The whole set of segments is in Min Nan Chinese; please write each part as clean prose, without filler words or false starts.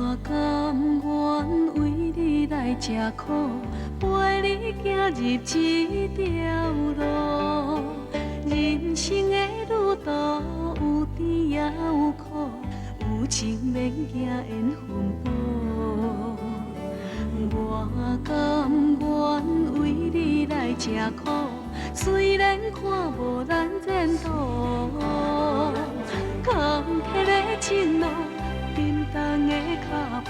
我甘願為你來吃苦，陪你行入這條路。人生的旅途有甜也有苦，有情免驚緣分薄。我甘願為你來吃苦，雖然看無咱前途，坎坷的情路，沉重的腳步，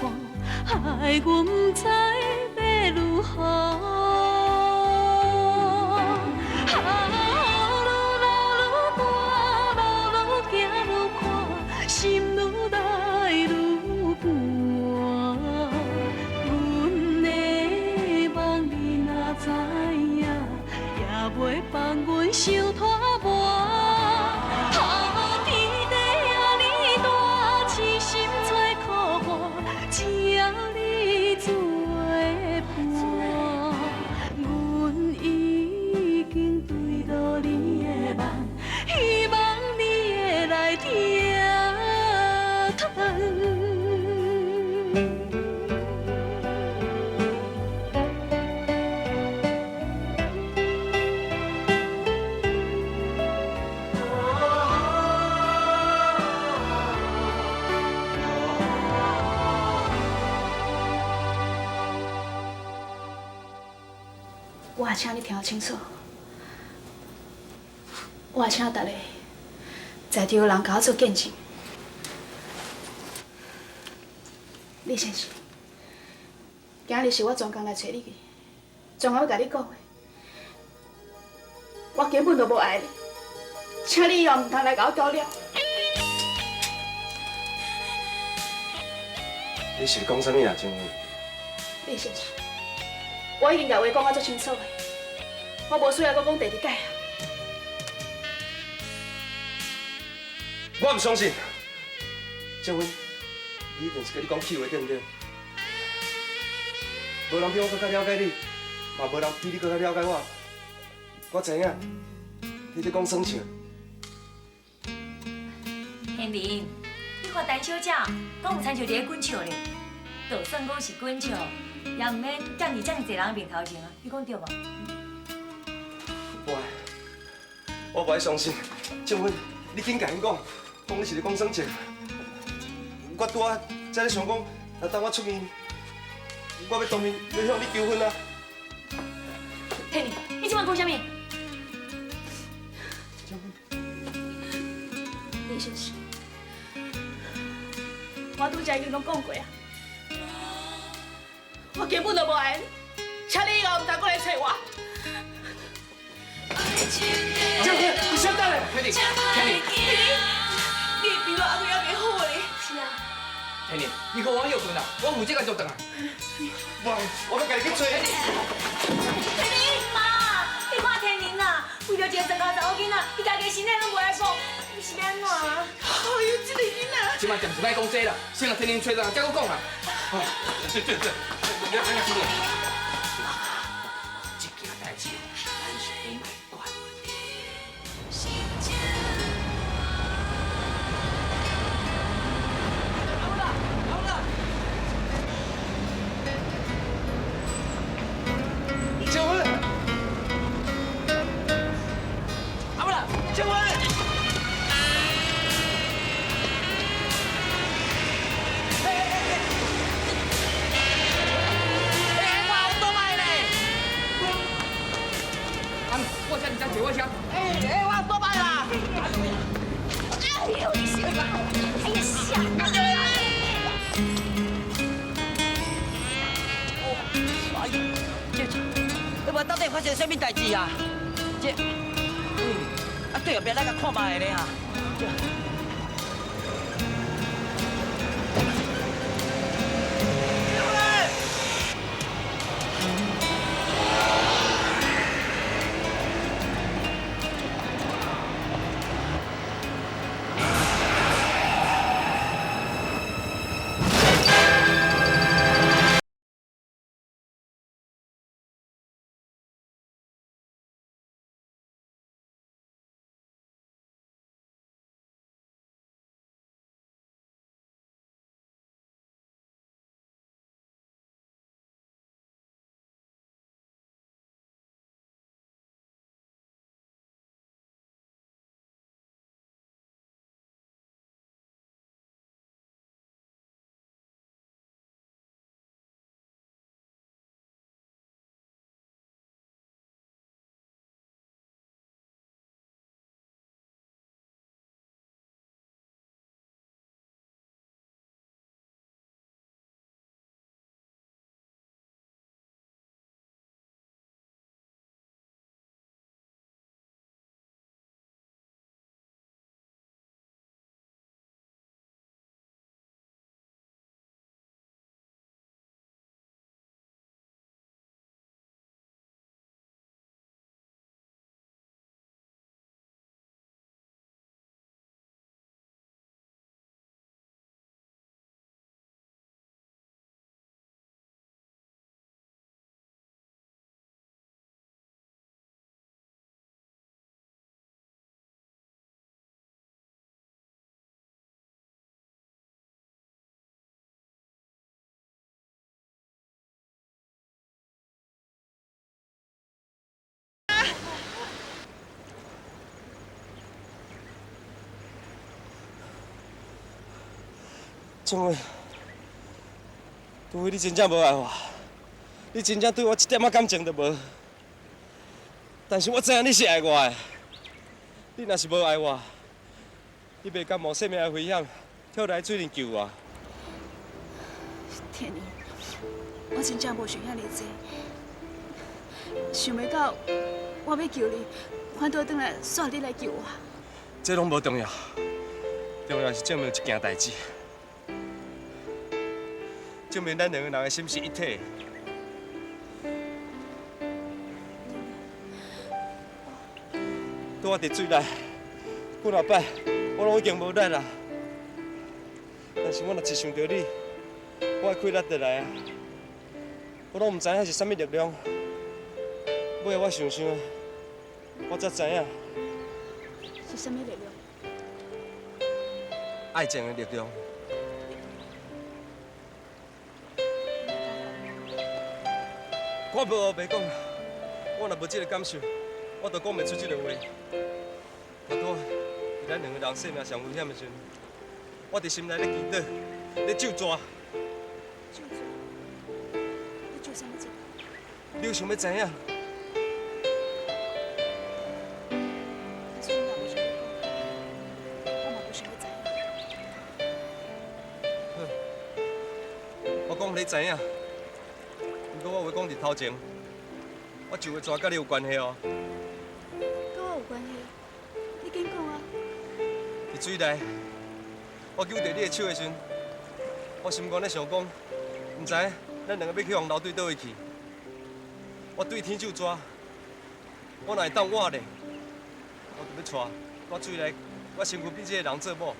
害阮不知欲如何。啊，雨愈落愈大，路愈行愈闊，心愈來愈寒。阮的夢你若知影，也袂放阮傷拖磨。啊，天地遐爾大，痴心找苦伴，只要你做伴，阮已經墜落你的夢，希望你會來疼。我也請你聽清楚，我也請逐个在場的人共我做見證。李先生，今日是我專工來揣你的，專工欲共你講的，我根本就無愛你，請你以後毋通來共我攪了。你是講啥物啊，靜芬？李先生，我已經共話講甲足清楚的，我無需要閣講第二擺啊。我毋相信，靜芬，你一定是佮你講氣話對毋對？無人比我閣較了解你，嘛無人比你閣較了解我。我知影，你咧講耍笑。天林，你看陳小姐，敢有親像佇咧滾笑咧？就算講是滾笑，也毋免踮佇遮爾濟人面頭前啊！你講對無？無愛，我無愛相信。靜芬，你緊共𪜶講，講你是咧講耍笑。我拄仔才咧想講，若等我出院，我欲當面欲向你求婚啊！天林，你這擺講啥物？靜芬，李先生，我拄才已經攏講過啊，我根本就無愛你，請你以後毋通閣來揣我。靜芬，你稍等下。天林，天林，你的病我還未好咧。是啊。天林，你予我歇睏啦，我負責共接轉來。無，我欲家己去揣。天林，媽，你看天林啊，為著一个莊跤查某囡仔，伊家己身體攏無愛顧，你是欲按怎啊？哎喲，這个囡仔。這擺暫時莫講這啦，先共天林揣轉來，再閣講啦。對對對，你你你。這件代誌，咱是得莫管。阿母啦，阿母啦。靜芬，阿母啦，靜芬。欸，我有倒擺咧！阿母，我車，你坐我車。欸欸，我有倒擺啦！哎呦，你小心！哎呀，嚇！哎呦，這這無到底發生啥物代誌啊？這，啊對後壁來共看覓咧哈。政委，除非你真正无爱我，你真正对我一点仔感情都无。但是我知影你是爱我的，你若是无爱我，你袂甘冒生命的危险跳来水里救我。天宁，我真正无想遐尔济，想袂到我欲救你，反倒转来煞你来救我。这拢无重要，重要是证明一件代志，证明咱两个人的心是一体的。拄仔伫水内，几若摆，我拢已经无力啦。但是我若一想到你，我的气力就来啊！我拢毋知影是啥物力量，尾我想想，我才知影。是啥物力量？爱情的力量。我无乌白讲，我若无这个感受，我就讲袂出这个话。头拄仔，伫咱两个人生命上危险的时阵，我伫心内咧祈祷，咧咒咒。咒咒？你咒啥物咒？你有想欲知影？假使你若无想欲讲，我嘛无想欲知影。好，我讲予你知影。毋过我话讲伫头前，我咒的纸佮你有关系哦。佮我有关系？你紧讲啊！伫水内，我揪著你的手的时阵，我心肝咧想讲，毋知咱两个欲去予流对佗位去。我对天咒纸，我若会当活咧，我就欲娶我水内我身躯边这个人做某。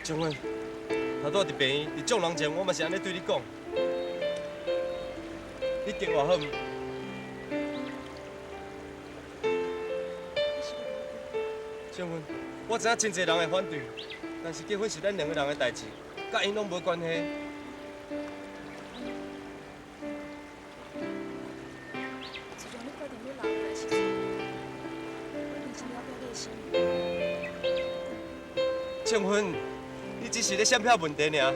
静芬，头拄仔伫病院，伫众人前，我嘛是按呢对你讲，你嫁我好毋？静芬，我知影真济人会反对，但是结婚是咱两个人的代志，佮𪜶拢无关系。自从你决定欲留落来时阵，我已经真了解你的心意。静芬，你只是咧闪避问题尔，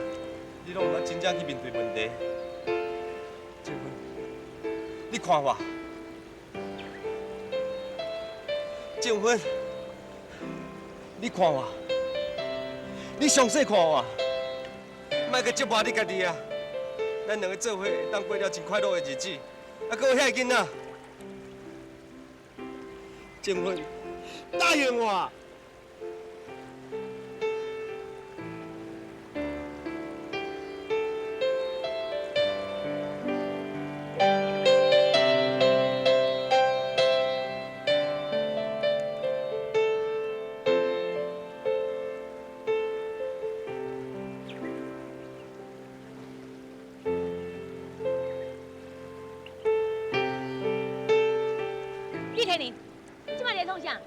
你拢毋捌真正去面对问题。静芬，你看我，静芬，你看我，你详细看我，莫阁折磨你家己啊！咱两个做伙会当过了真快乐的日子，啊，阁有遐个囡仔。静芬，答应我。李天林，这摆咧创啥？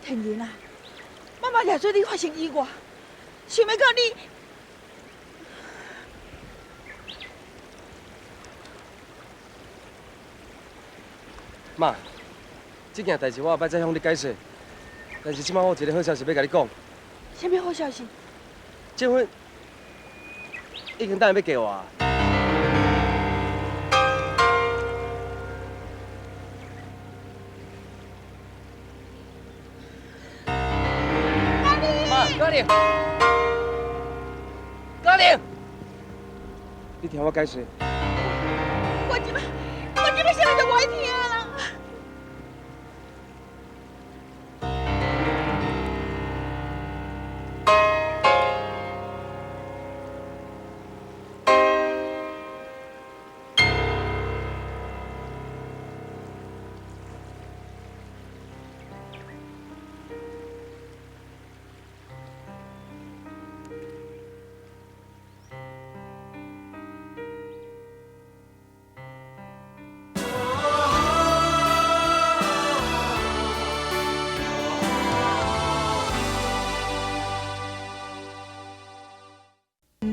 天仁啊，妈妈掠做你发生意外，想欲到你。妈，这件代志我后摆再向你解释。但是这摆我有一个好消息欲共你讲。啥物好消息？这份已经答应欲嫁我啊。妈，高玲，高玲，你听我解释。我这摆啥物都无爱听啦。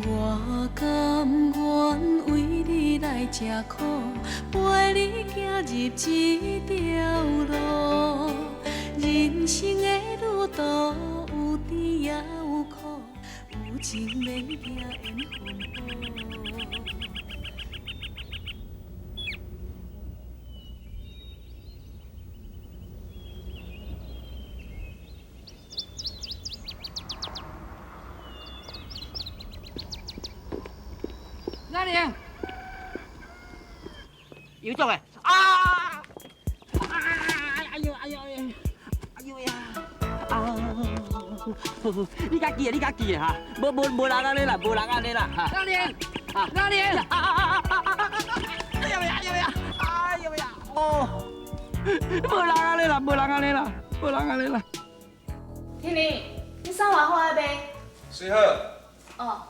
我甘愿为你来吃苦，陪你行入这条路。人生的旅途有甜也有苦，有情免惊缘分薄。阿玲，有种的啊！哎呦哎呦哎呦！哎呦呀！啊！你家记的，你家记的哈，无无无人按呢啦，无人按呢啦哈。阿玲，阿玲！啊啊啊啊啊！哎呀呀呀！哎呀呀！哦，无人按呢啦，无人按呢啦，无人按呢啦。天宁，你衫换好啊未？水好。哦。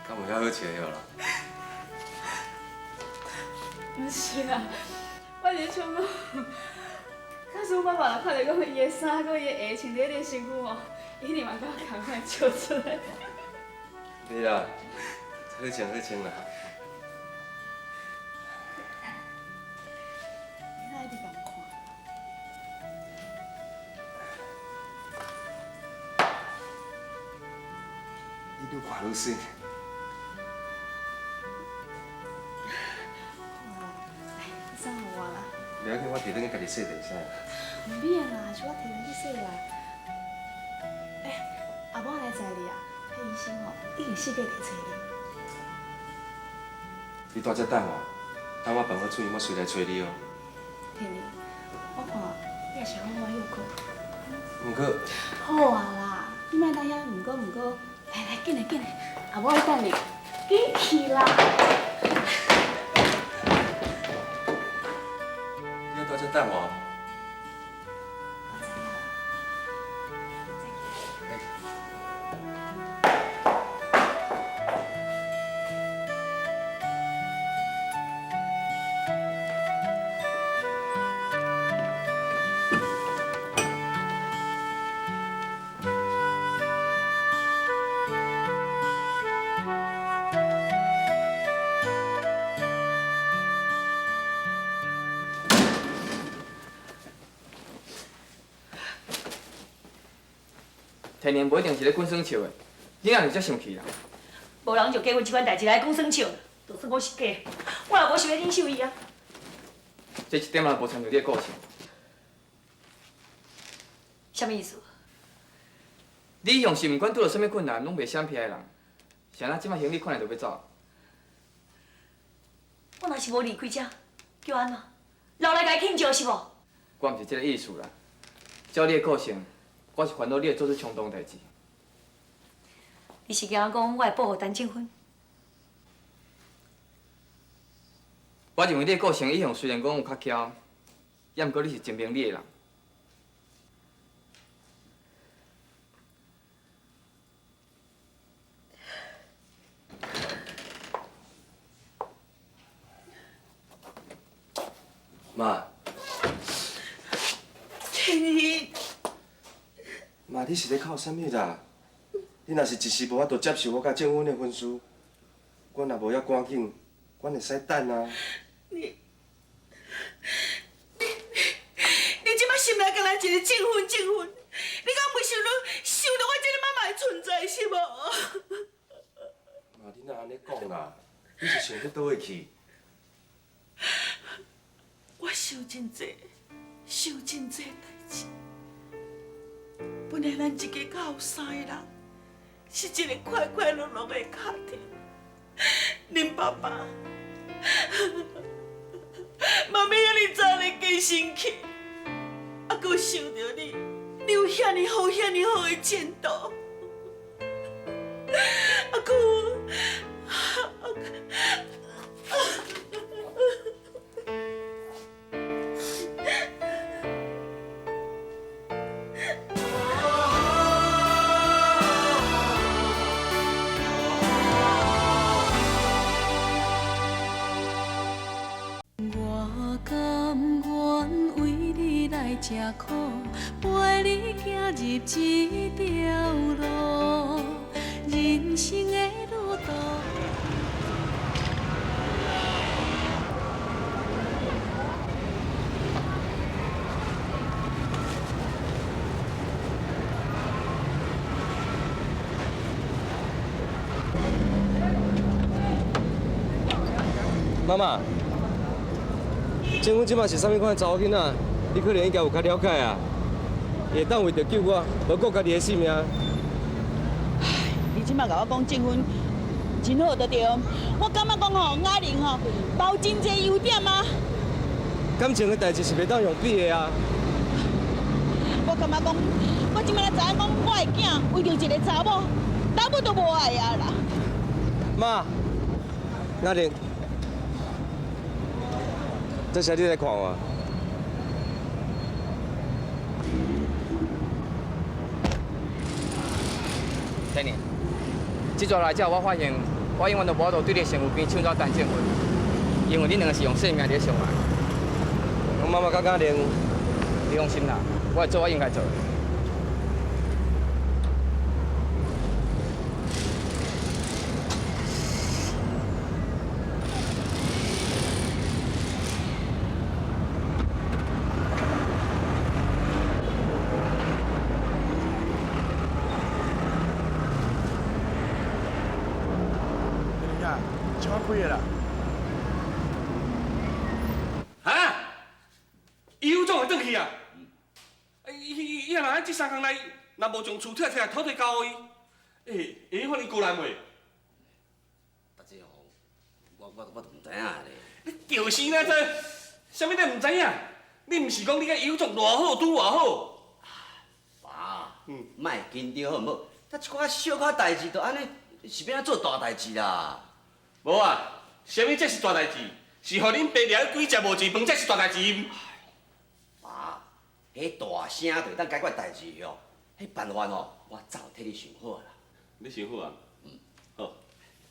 敢有遐好笑啦？毋是啦，我是想讲，假使妈妈若看著讲伊的衫，佮伊的鞋穿佇彼个身躯吼，伊一定嘛佮我仝款笑出来。袂啦，好穿好穿啦。你哪一直共看？你愈看愈媠。袂要紧，我提转去家己洗就会使。毋免啦，是我提转去洗啦。欸，阿母来载你啊，彼医生吼已经四界伫揣你。你蹛遮等我，等我办好出院，我随来揣你哦。天宁，我看你也是好好休困。毋过。好啊啦，你莫等遐毋过毋过，来来，紧来紧来，阿母咧等你，紧去啦。等我。我知影啦。再见。天宁无一定是咧滚耍笑的，你哪会遮生气啦？无人就结婚这款代志来讲耍笑，就算我是假，我也无想欲忍受伊啊。这一点也无亲像你的个性。啥物意思？你一向是毋管拄著啥物困难，拢袂闪避的人，是按怎这摆行李看来就欲走？我若是无离开遮，叫按怎？留来共伊庆祝是无？我毋是这个意思啦。照你的个性，我是烦恼你会做出冲动的代志。你是惊我讲我会报复陈静芬？我认为你的个性一向虽然讲有较娇，也毋过你是真明理的人。妈。天意。妈，你是咧哭啥物啦？你若是一时无法度接受我佮正芬的婚事，阮若无遐赶紧，阮会使等啊。你，你，你这摆心内敢若一个正芬正芬，你敢袂想到想著我这个妈妈的存在是无？妈，你哪按呢讲啦？你是想欲佗位去？我想真济，想真济代志。本来咱一家口有三个人，是一个快快乐乐的家庭。恁爸爸，妈咪遐尔早就过身去，啊，阁想著你，你有遐尔好、遐尔好的前途，啊，阁有，啊，这苦，陪你行入这条路，人生的旅途。妈妈，政府这摆是啥物款的查某囡仔？你可能应该有较了解啊。会当为著救我，无顾家己的性命。你这摆共我讲证婚，真好就对。我感觉讲吼，雅玲吼，包真济优点啊。感情的代志是袂当用比的啊。我感觉讲，我这摆才知影讲，我的囝为著一个查某，老母都无爱啊啦。妈，雅玲。这是你来看我。天宁，这阵来之后，我发现我永远都无法度对你身躯边唱走陈正云，因为恁两个是用生命伫咧相爱。我妈妈佮雅玲，你放心啦，我会做我应该做的。这三工内，若无将厝拆拆土地交予伊，欸，会用予你孤单袂？啊，这吼，我都毋知影咧。你就是那这，啥物你毋知影？你毋是讲你佮尤总偌好拄偌好？爸，莫紧张好毋好？他一寡小可代志就按呢，是欲按怎做大代志啦？无啊，啥物才是大代志？是予恁爸掠几只无钱饭才是大代志。彼大声就会当解决代志哦，彼办法哦，我早替你想好啦。你想好啊？嗯。好，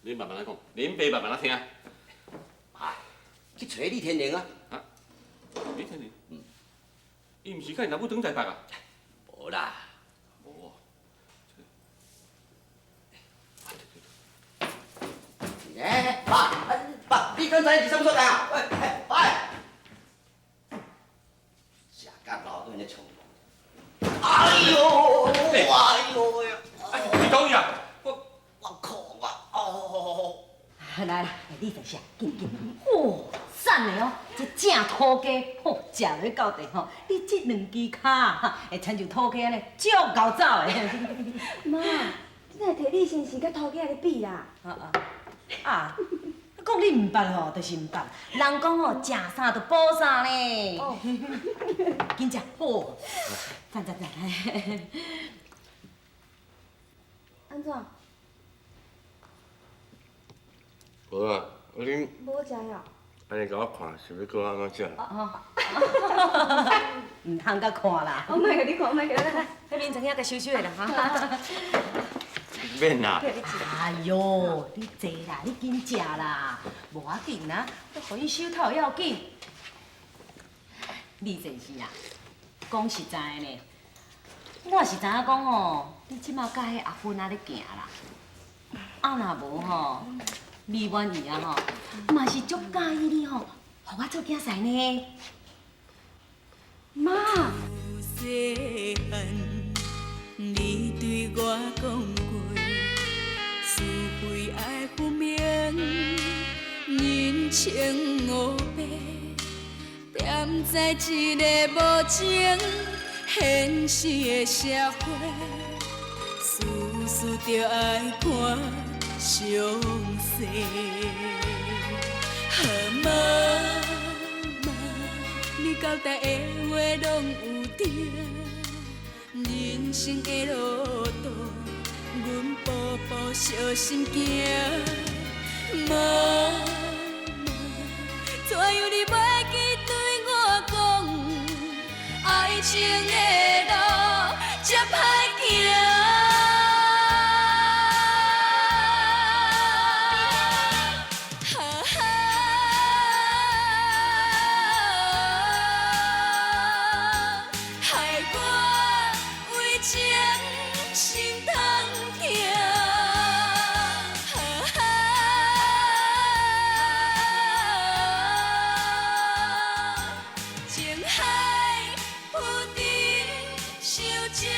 你慢慢仔讲，恁爸慢慢仔听。啊，去揣李天宁啊。啊？李天宁？嗯。伊毋是佮𪜶老母转台北啊？无啦。无。欸，爸，爸，你刚才是啥物所在啊？喂，爸。哎呦！哎呦呀！你讲呀！我靠！我哦！来来，你坐下，紧紧。嚯，赞的哦！这正土鸡，吼，食落到底吼，你这两支跤会亲像土鸡按呢，足𠢕走的。妈，你哪会提你先生佮土鸡仔咧比啦？啊啊啊！讲你毋捌吼，就是毋捌。人讲吼，食啥就补啥呢。哦。紧食，好。赞赞赞！按怎？无啊，恁。无食呀。按呢共我看，是欲叫我按怎食？哦。毋通佮看啦。我莫共你看，莫共你看。彼面层遐共收收的啦，哈。免啦。哎哟，你坐啦，你紧食啦，无要紧啦，我予伊收头要紧。李先生啊，讲实在的呢，我是知影讲吼，你这马佮彼阿芬仔咧行啦，啊若无吼，美婉姨啊吼，嘛是足佮意你吼，予我做囝婿呢。妈。你对我讲过，是非爱分明，人情乌白，踮在这个无情现实的社会，事事著爱看详细。妈妈，你交代的话拢有对。人生的路途，阮步步小心行。妈妈，怎样你袂记对我讲，爱情的路这歹行。情心通疼。情海浮沉，受这